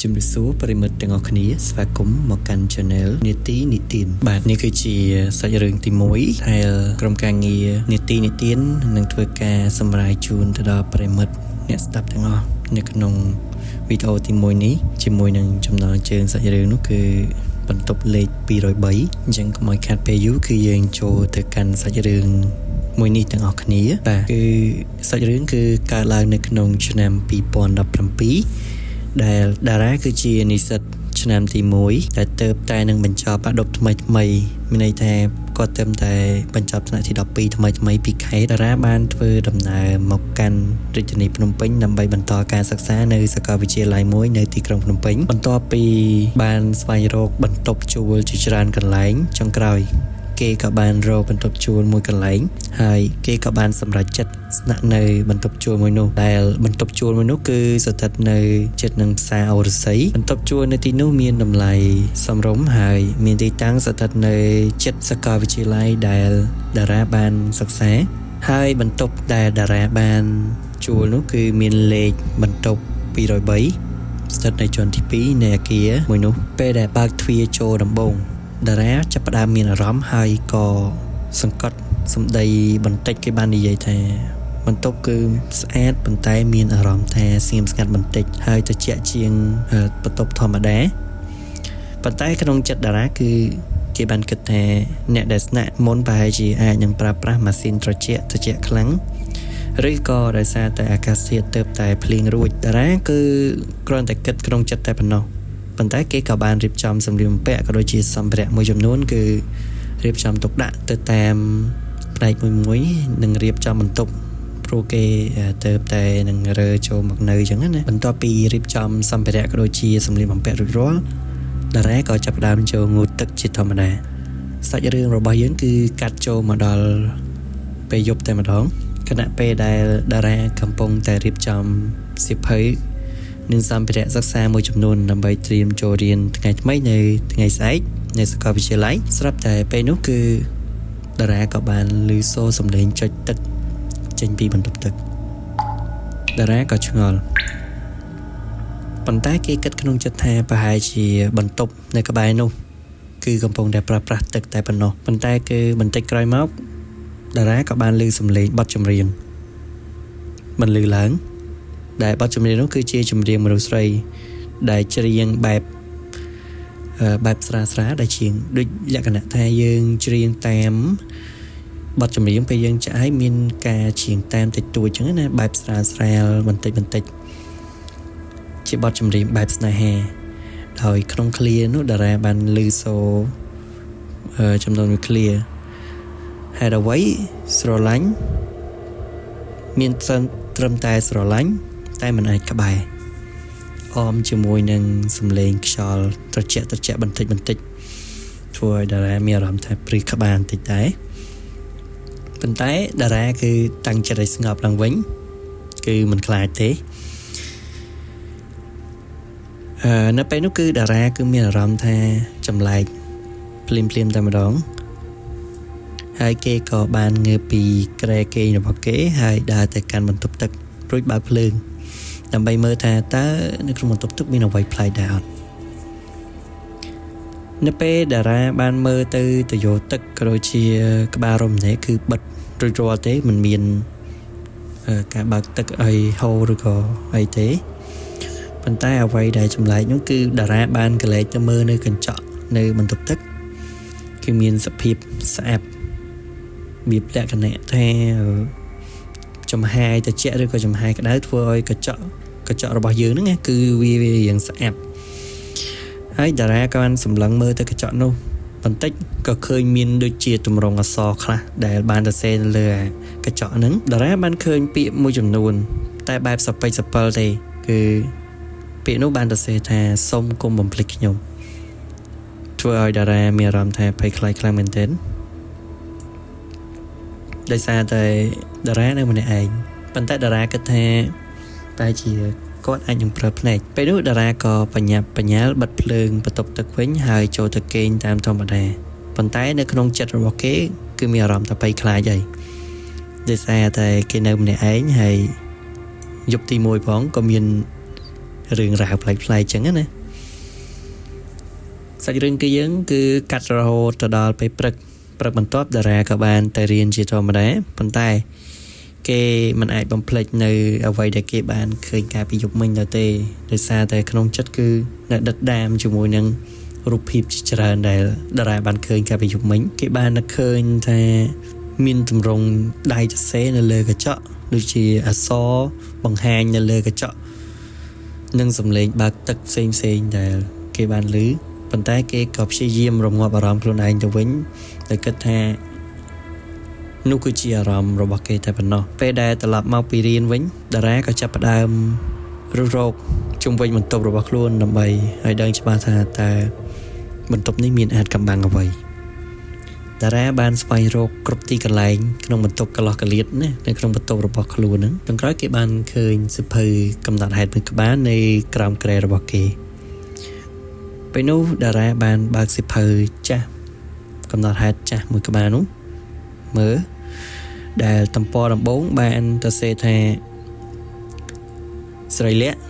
ជំរាបសួរប្រិយមិត្តទាំងអស់គ្នាស្វាគមន៍មកកាន់ Channel នេតិនិទានបាទនេះគឺជាសាច់រឿងទី1ដែលក្រុមការងារនេតិនិទាននឹងធ្វើការសម្រាយជូនទៅដល់ប្រិយមិត្តអ្នកស្ដាប់ទាំងអស់នៅក្នុងវីដេអូទី1នេះជាមួយនឹងចំណងជើងសាច់រឿងនោះគឺបន្ទប់លេខ203អញ្ចឹងកុំឲ្យខាត់ពេលយូរគឺយើងចូលទៅកាន់សាច់រឿងមួយនេះទាំងអស់គ្នាបាទគឺសាច់រឿងគឺកើតឡើងនៅក្នុងឆ្នាំ2017 ដែលតារាគឺជានិស្សិតឆ្នាំទី1ដែលទៅតែនឹងបញ្ចប់អាដប់ថ្មីថ្មីមានន័យថាគាត់ទៅតែបញ្ចប់ថ្នាក់ទី12ថ្មីថ្មីពីខេត្តតារាបានធ្វើដំណើរមកកាន់រាជធានីភ្នំពេញដើម្បីបន្តការសិក្សានៅសាកលវិទ្យាល័យមួយនៅទីក្រុងភ្នំពេញបន្ទាប់ពីបានស្វែងរកបន្ទប់ជួលជាច្រើនកន្លែងចុងក្រោយ គេក៏បានរកបន្ទប់ជួលមួយកន្លែងហើយគេក៏បានសម្រេចចិត្តស្នាក់នៅបន្ទប់ជួលមួយនោះដែលបន្ទប់ជួលមួយនោះគឺស្ថិតនៅជិតនឹងផ្សារអូរស័យបន្ទប់ជួលនៅទីនោះមានតម្លៃសមរម្យហើយមានទីតាំងស្ថិតនៅជិតសាកលវិទ្យាល័យដែលតារាបានសិក្សាហើយបន្ទប់ដែលតារាបានជួលនោះគឺមានលេខបន្ទប់203ស្ថិតនៅជាន់ទី2នៃអគារមួយនោះពេលដែលបើកទ្វារចូលដំបូង តារាចាប់ផ្ដើមមានអារម្មណ៍ហើយក៏សង្កត់សម្ដីបន្តិចគេបាននិយាយថាបន្ទប់គឺស្អាតប៉ុន្តែមានអារម្មណ៍ថាស្ងៀមស្ងាត់បន្តិចហើយត្រជាក់ជាងបន្ទប់ធម្មតាប៉ុន្តែក្នុងចិត្តតារាគឺគេបានគិតថាអ្នកដែលស្នាក់មុនប្រហែលជាអាចនឹងប្រើប្រាស់ម៉ាស៊ីនត្រជាក់ត្រជាក់ខ្លាំងឬក៏ដោយសារតែអាកាសធាតុទៅតែភ្លៀងរួចតារាគឺគ្រាន់តែគិតក្នុងចិត្តតែប៉ុណ្ណោះប៉ុន្តែគេក៏បានរៀបចំសម្លៀកបំពាក់ក៏ដូចជាសម្ភារៈមួយចំនួនគឺរៀបចំទុកដាក់ទៅតាមផ្នែកមួយមួយនិងរៀបចំបន្ទប់ព្រោះគេទៅតែនឹងរើចូលមកនៅអញ្ចឹងណាបន្ទាប់ពីរៀបចំសម្ភារៈក៏ដូចជាសម្លៀកបំពាក់រួចរាល់តារាក៏ចាប់ផ្ដើមចូលងូតទឹកជាធម្មតាសាច់រឿងរបស់យើងគឺកាត់ចូលមកដល់ពេលយប់តែម្ដងខណៈពេលដែលតារាកំពុងតែរៀបចំសៀវភៅនិងសម្ភារៈសិក្សាមួយចំនួនដើម្បីត្រៀមចូលរៀនថ្ងៃថ្មីនៅថ្ងៃស្អែកនៅសាកលវិទ្យាល័យស្រាប់តែពេលនោះគឺតារាក៏បានឮសូរសំឡេងចុចទឹកចេញពីបន្ទប់ទឹកតារាក៏ឆ្ងល់ប៉ុន្តែគេគិតក្នុងចិត្តថាប្រហែលជាបន្ទប់នៅក្បែរនោះគឺកំពុងតែប្រើប្រាស់ទឹកតែប៉ុណ្ណោះប៉ុន្តែគឺបន្តិចក្រោយមកតារាក៏បានឮសំឡេងបទចម្រៀងបន្លឺឡើងដែលបទចម្រៀងនោះគឺជាចម្រៀងមនុស្សស្រីដែលច្រៀងបែបបែបស្រាលស្រាលដែលច្រៀងដូចលក្ខណៈថាយើងច្រៀងតាមបទចម្រៀងពេលយើងចាក់ឲ្យមានការច្រៀងតាមតិចតួចចឹងណាបែបស្រាលស្រាលបន្តិចបន្តិចជាបទចម្រៀងបែបស្នេហាដោយក្នុងឃ្លានោះតារាបានឮសូរចំនួនមួយឃ្លាហេតុអ្វីស្រឡាញ់មានត្រឹមតែស្រឡាញ់តែមិនអាចក្បែរអមជាមួយនឹងសំឡេងខ្យល់ត្រជាក់ត្រជាក់បន្តិចបន្តិចធ្វើឲ្យតារាមានអារម្មណ៍ថាព្រឺក្បាលបន្តិចដែរប៉ុន្តែតារាគឺតាំងចិត្តឲ្យស្ងប់ឡើងវិញគឺមិនខ្លាចទេនៅពេលនោះគឺតារាគឺមានអារម្មណ៍ថាចម្លែកភ្លាមភ្លាមតែម្ដងហើយគេក៏បានងើបពីគ្រែគេងរបស់គេហើយដើរទៅកាន់បន្ទប់ទឹករួចបើកភ្លើងដើម្បីមើលថាតើនៅក្នុងបន្ទប់ទឹកមានអ្វីប្លែកដែរអត់នៅពេលតារាបានមើលទៅតយោទឹកក៏ដូចជាក្បាលរ៉ូប៊ីណេគឺបិទរួចរាល់ទេមិនមានការបើកទឹកឲ្យហូរឬក៏អីទេប៉ុន្តែអ្វីដែលចម្លែកនោះគឺតារាបានកលែកទៅមើលនៅកញ្ចក់នៅបន្ទប់ទឹកគឺមានសភាពស្អាតមានលក្ខណៈថាចំហាយត្រជាក់ឬក៏ចំហាយក្តៅធ្វើឲ្យកញ្ចក់របស់យើងហ្នឹងគឺវារៀងស្អាតហើយតារាក៏បានសម្លឹងមើលទៅកញ្ចក់នោះបន្តិចក៏ឃើញមានដូចជាទម្រង់អក្សរខ្លះដែលបានសរសេរនៅលើកញ្ចក់ហ្នឹងតារាបានឃើញពាក្យមួយចំនួនតែបែបសពេចសពិលទេគឺពាក្យនោះបានសរសេរថាសូមគុំបំភ្លេចខ្ញុំធ្វើឲ្យតារាមានអារម្មណ៍ថាភ័យខ្លាចខ្លាំងមែនទែនដោយសារតែតារានៅម្នាក់ឯងប៉ុន្តែតារាគិតថាតែជាគាត់អាចនឹងប្រើភ្នែកពេលនោះតារាក៏បញ្ញាប់បញ្ញាលបិទភ្លើងបន្ទប់ទឹកវិញហើយចូលទៅគេងតាមធម្មតាប៉ុន្តែនៅក្នុងចិត្តរបស់គេគឺមានអារម្មណ៍ថាភ័យខ្លាចហើយដោយសារតែគេនៅម្នាក់ឯងហើយយប់ទី1ផងក៏មាន រឿងរ៉ាវប្លែកៗចឹងណាសាច់រឿងគឺយើងគឺកាត់រហូតទៅដល់ពេលព្រឹកព្រឹកបន្ទាប់តារាក៏បានទៅរៀនជាធម្មតាប៉ុន្តែគេមិនអាចបំភ្លេចនៅអ្វីដែលគេបានឃើញកាលពីយប់មិញទៅទេដោយសារតែក្នុងចិត្តគឺនៅដិតដាមជាមួយនឹងរូបភាពជាច្រើនដែលតារាបានឃើញកាលពីយប់មិញគេបាននឹកឃើញថាមានទម្រង់ដៃសរសេរនៅលើកញ្ចក់ដូចជាអក្សរបង្ហាញនៅលើកញ្ចក់និងសំឡេងបើកទឹកផ្សេងៗដែលគេបានឮប៉ុន្តែគេក៏ព្យាយាមរងាប់អារម្មណ៍ខ្លួនឯងទៅវិញដោយគិតថានោះគឺជាអារម្មណ៍របស់គេតែប៉ុណ្ណោះពេលដែលត្រឡប់មកពីរៀនវិញតារាក៏ចាប់ផ្ដើមរុះរកជុំវិញបន្ទប់របស់ខ្លួនដើម្បីឲ្យដឹងច្បាស់ថាតើបន្ទប់នេះមានអាថ៌កំបាំងអ្វីតារាបានស្វែងរកគ្រប់ទីកន្លែងក្នុងបន្ទប់កន្លោះកលៀតណានៅក្នុងបន្ទប់របស់ខ្លួនហ្នឹងចុងក្រោយគេបានឃើញសៀវភៅកំណត់ហេតុមួយក្បាលនៅក្រោមគ្រែរបស់គេពេលនោះតារាបានបើកសៀវភៅចាស់កំណត់ហេតុចាស់មួយក្បាលនោះមើលដែលទំព័រដំបូងបានសរសេរថាស្រីលក្ខណ៍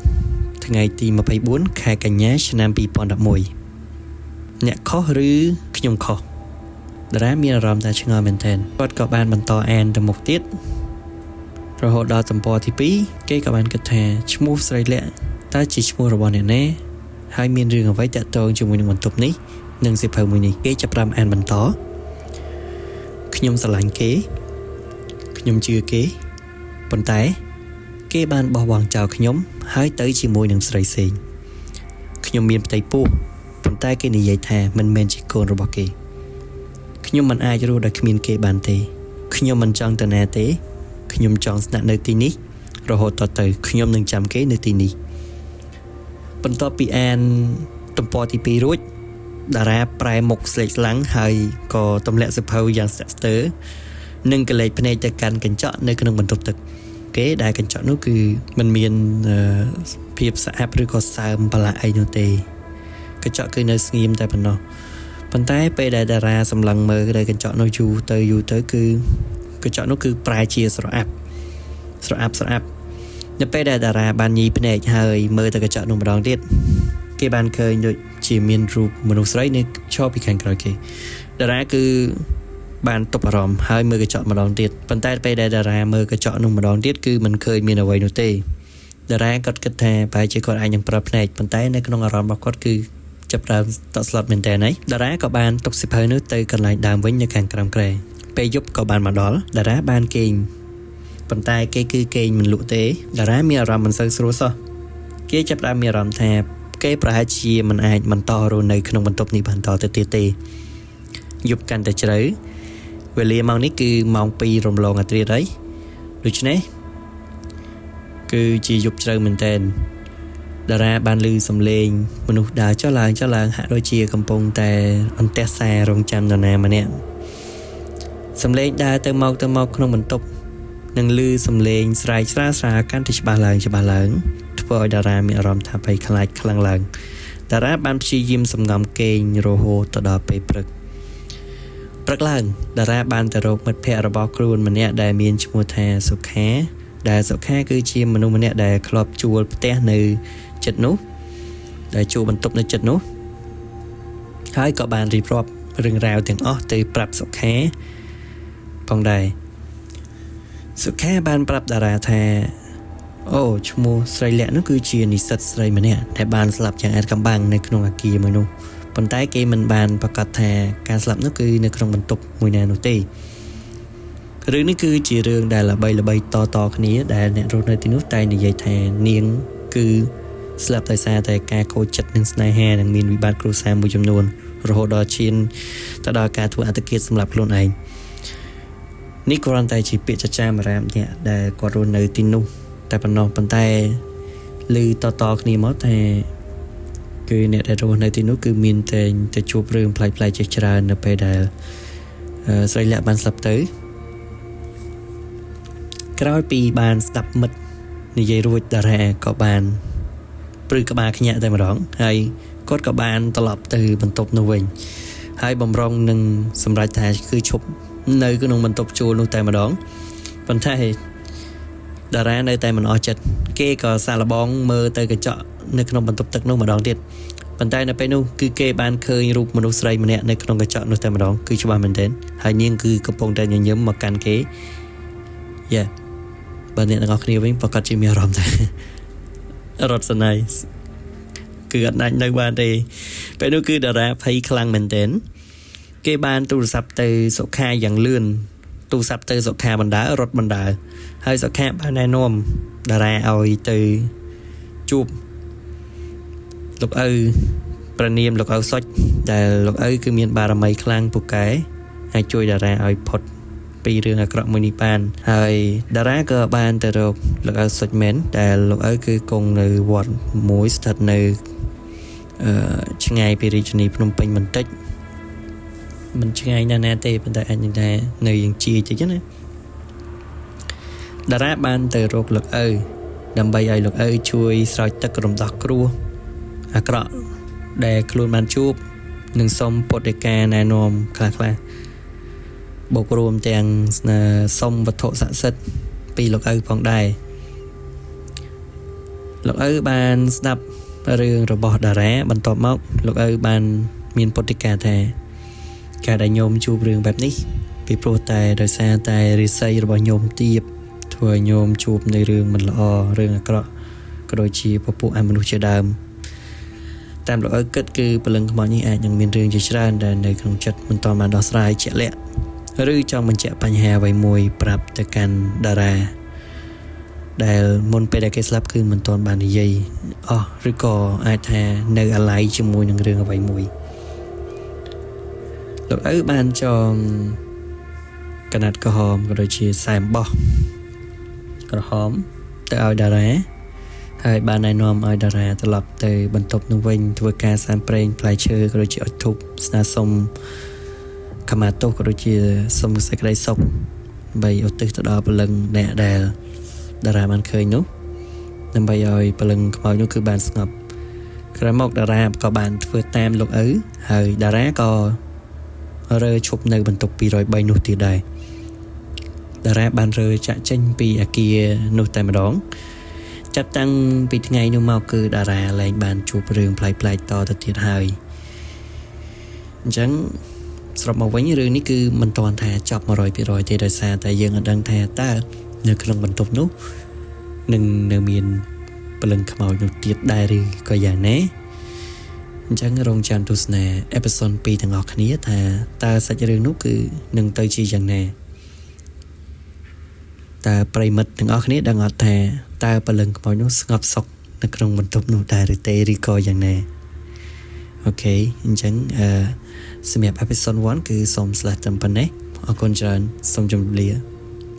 ថ្ងៃទី24ខែកញ្ញាឆ្នាំ2011អ្នកខុសឬខ្ញុំខុសតារាមានអារម្មណ៍ថាឆ្ងល់មែនទែនគាត់ក៏បានបន្តអានទៅមុខទៀតរហូតដល់ទំព័រទី2គេក៏បានគិតថាឈ្មោះស្រីលក្ខណ៍តើជាឈ្មោះរបស់អ្នកណាហើយមានរឿងអ្វីតាក់ទងជាមួយនឹងបន្ទប់នេះនិងសៀវភៅមួយនេះគេចាប់ផ្ដើមអានបន្តខ្ញុំស្រឡាញ់គេខ្ញុំជឿគេប៉ុន្តែគេបានបោះបង់ចោលខ្ញុំហើយទៅជាមួយនឹងស្រីផ្សេងខ្ញុំមានផ្ទៃពោះប៉ុន្តែគេនិយាយថាមិនមែនជាកូនរបស់គេខ្ញុំមិនអាចរស់ដោយគ្មានគេបានទេខ្ញុំមិនចង់ទៅណាទេខ្ញុំចង់ស្នាក់នៅទីនេះរហូតតទៅខ្ញុំនឹងចាំគេនៅទីនេះបន្ទាប់ពីអានទំព័រទី2រួចតារាប្រែមុខស្លេកស្លាំងហើយក៏ទម្លាក់សៀវភៅយ៉ាងស្ទាក់ស្ទើរនិងកលេចភ្នែកទៅកាន់កញ្ចក់នៅក្នុងបន្ទប់ទឹកគេដែលកញ្ចក់នោះគឺมันមានភាពស្អាតឬក៏សើមប្រឡាក់អីនោះទេកញ្ចក់គឺនៅស្ងៀមតែប៉ុណ្ណោះប៉ុន្តែពេលដែលតារាសម្លឹងមើលទៅកញ្ចក់នោះយូរទៅយូរទៅគឺកញ្ចក់នោះគឺប្រែជាស្រអាប់ស្រអាប់ស្រអាប់នៅពេលដែលតារាបានញីភ្នែកហើយមើលទៅកញ្ចក់នោះម្ដងទៀតគេបានឃើញដូចជាមានរូបមនុស្សស្រីនៅឈរពីខាងក្រោយគេតារាគឺបានទប់អារម្មណ៍ហើយមើលកញ្ចក់ម្ដងទៀតប៉ុន្តែពេលដែលតារាមើលកញ្ចក់នោះម្ដងទៀតគឺមិនឃើញមានអ្វីនោះទេតារាគាត់គិតថាប្រហែលជាគាត់អាចនឹងប្រភ្នែកប៉ុន្តែនៅក្នុងអារម្មណ៍របស់គាត់គឺចាប់ផ្ដើមតក់ស្លុតមែនតើហើយតារាក៏បានទុកសៀវភៅនោះទៅកន្លែងដើមវិញនៅខាងក្រោមគ្រែពេលយប់ក៏បានមកដល់តារាបានគេងប៉ុន្តែគេគឺគេងមិនលក់ទេតារាមានអារម្មណ៍មិនសូវស្រួលសោះគេចាប់ផ្ដើមមានអារម្មណ៍ថាគេប្រហែលជាមិនអាចបន្តរស់នៅក្នុងបន្ទប់នេះបន្តទៅទៀតទេយប់កាន់តែជ្រៅវេលាម៉ោងនេះគឺម៉ោង2រំលងអាត្រាហើយដូច្នេះគឺជាយប់ជ្រៅមែនទែនតារាបានឮសំឡេងមនុស្សដើរចុះឡើងចុះឡើងហាក់ដូចជាកំពុងតែអន្ទះសាររងចាំនរណាម្នាក់សំឡេងដើរទៅមកទៅមកក្នុងបន្ទប់និងឮសំឡេងស្រែកស្រាលស្រាលកាន់តែច្បាស់ឡើងច្បាស់ឡើងធ្វើឲ្យតារាមានអារម្មណ៍ថាភ័យខ្លាចខ្លាំងឡើងតារាបានព្យាយាមសម្ងំគេងរហូតទៅដល់ពេលព្រឹកព្រឹកឡើងតារាបានទៅរកមិត្តភ័ក្តិរបស់ខ្លួនម្នាក់ដែលមានឈ្មោះថាសុខាដែលសុខាគឺជាមនុស្សម្នាក់ដែលធ្លាប់ជួលផ្ទះនៅចិត្តនោះដែលជួលបន្ទប់នៅចិត្តនោះហើយក៏បានរៀបរាប់រឿងរ៉ាវទាំងអស់ទៅប្រាប់សុខាផងដែរសុខាបានប្រាប់តារាថាអូឈ្មោះស្រីលក្ខណ៍នោះគឺជានិស្សិតស្រីម្នាក់ដែលបានស្លាប់យ៉ាងអាថ៌កំបាំងនៅក្នុងអគារមួយនោះប៉ុន្តែគេមិនបានប្រកាសថាការស្លាប់នោះគឺនៅក្នុងបន្ទប់មួយណានោះទេរឿងនេះគឺជារឿងដែលល្បីៗតៗគ្នាដែលអ្នករស់នៅទីនោះតែនិយាយថានាងគឺស្លាប់ដោយសារតែការខូចចិត្តនឹងស្នេហានិងមានវិបត្តិគ្រួសារមួយចំនួនរហូតដល់ឈានទៅដល់ការធ្វើអត្តឃាតសម្រាប់ខ្លួនឯងនេះគ្រាន់តែជាពាក្យចចាមអារាមអ្នកដែលគាត់រស់នៅទីនោះតែប៉ុណ្ណោះប៉ុន្តែឮតៗគ្នាមកថាគឺអ្នកដែលរស់នៅទីនោះគឺមានតែទៅជួបរឿងប្លែកៗជាច្រើននៅពេលដែលស្រីលក្ខណ៍បានស្លាប់ទៅក្រោយពីបានស្ដាប់មិត្តនិយាយរួចតារាក៏បានព្រឺក្បាលខ្ញាក់តែម្ដងហើយគាត់ក៏បានត្រឡប់ទៅបន្ទប់នោះវិញហើយបំរុងនឹងសម្រេចថាគឺឈប់នៅក្នុងបន្ទប់ជួលនោះតែម្ដងប៉ុន្តែតារានៅតែមិនអស់ចិត្តគេក៏សាកល្បងមើលទៅកញ្ចក់ នៅក្នុងបន្ទប់ទឹកនោះម្ដងទៀតប៉ុន្តែនៅពេលនោះគឺគេបានឃើញរូបមនុស្សស្រីម្នាក់នៅក្នុងកញ្ចក់នោះតែម្ដងគឺច្បាស់មែនទែនហើយនាងគឺកំពុងតែញញឹមមកកាន់គេយ៉ាបើអ្នកទាំងអស់គ្នាវិញប្រកាសជាមានអារម្មណ៍ថារត់សណៃគឺអត់អាចនៅបានទេពេលនោះគឺតារាភ័យខ្លាំងមែនទែនគេបានទូរស័ព្ទទៅសុខាយ៉ាងលឿនទូរស័ព្ទទៅសុខាបណ្ដើរត់បណ្ដើហើយសុខាបានណែនាំតារាឲ្យទៅជួបលោកឪព្រះនាមលោកឪសុចដែលលោកឪគឺមានបារមីខ្លាំងពូកែហើយជួយតារាឲ្យផុតពីរឿងអាក្រក់មួយនេះបានហើយតារាក៏បានទៅរកលោកឪសុចមែនដែលលោកឪគឺគង់នៅវត្តមួយស្ថិតនៅឆ្ងាយពីរាជធានីភ្នំពេញបន្តិចមិនឆ្ងាយណាស់ណាទេប៉ុន្តែអាចនឹងថានៅយ៉ាងជាតិចណាតារាបានទៅរកលោកឪដើម្បីឲ្យលោកឪជួយស្រោចទឹករំដោះគ្រោះអាក្រក់ដែលខ្លួនបានជួបនិងសុំពុទ្ធិកាណែនាំខ្លះៗបូករួមទាំងស្នើសុំវត្ថុស័ក្តិសិទ្ធិពីលោកឪផងដែរលោកឪបានស្ដាប់រឿងរបស់តារាបន្ទាប់មកលោកឪបានមានពុទ្ធិកាថាការដែលញោមជួបរឿងបែបនេះពីព្រោះតែដោយសារតែរិស័យរបស់ញោមទាបធ្វើឲ្យញោមជួបនៅរឿងមិនល្អរឿងអាក្រក់ក៏ដូចជាពពួកអមនុស្សជាដើមតាមលោកឪគិតគឺព្រលឹងខ្មោចនេះអាចនឹងមានរឿងជាច្រើនដែលនៅក្នុងចិត្តមិនទាន់បានដោះស្រាយជាក់លាក់ឬចង់បញ្ជាក់បញ្ហាអ្វីមួយប្រាប់ទៅកាន់តារាដែលមុនពេលដែលគេស្លាប់គឺមិនទាន់បាននិយាយអស់ឬក៏អាចថានៅអាល័យជាមួយនឹងរឿងអ្វីមួយលោកឪបានចងកណាត់ក្រហមក៏ដូចជាសែមបោះក្រហមទៅឲ្យតារាហើយបានណែនាំឲ្យតារាត្រឡប់ទៅបន្ទប់នោះវិញធ្វើការសានប្រេងផ្លែឈើក៏ដូចជាអុជធូបស្នើសុំខមាទោសក៏ដូចជាសុំសេចក្តីសុខដើម្បីឧទ្ទិសទៅដល់ព្រលឹងអ្នកដែលតារាបានឃើញនោះដើម្បីឲ្យព្រលឹងខ្មោចនោះគឺបានស្ងប់ក្រោយមកតារាក៏បានធ្វើតាមលោកឪហើយតារាក៏រើឈប់នៅបន្ទប់203នោះទៀតដែរតារាបានរើចាក់ចេញពីអាគារនោះតែម្ដងចាប់តាំងពីថ្ងៃនោះមកគឺតារាលែងបានជួបរឿងប្លែកៗតទៅទៀតហើយអញ្ចឹងសរុបមកវិញរឿងនេះគឺមិនទាន់ថាចប់100%ទេដោយសារតែយើងអត់ដឹងថាតើនៅក្នុងបន្ទប់នោះនឹងនៅមានព្រលឹងខ្មោចនោះទៀតដែរឬក៏យ៉ាងណាអញ្ចឹងរងចាំទស្សនា episode 2ទាំងអស់គ្នាថាតើសាច់រឿងនោះគឺនឹងទៅជាយ៉ាងណាតើប្រិយមិត្តទាំងអស់គ្នាដឹងអត់ថាតើព្រលឹងខ្មោចនោះស្ងប់សុខនៅក្នុងបន្ទប់នោះដែរឬទេឬក៏យ៉ាងណា okay អញ្ចឹងអឺសម្រាប់ episode 1គឺសូមស្លាស់ត្រឹមប៉ុណ្ណេះអរគុណច្រើនសូមជម្រាបលា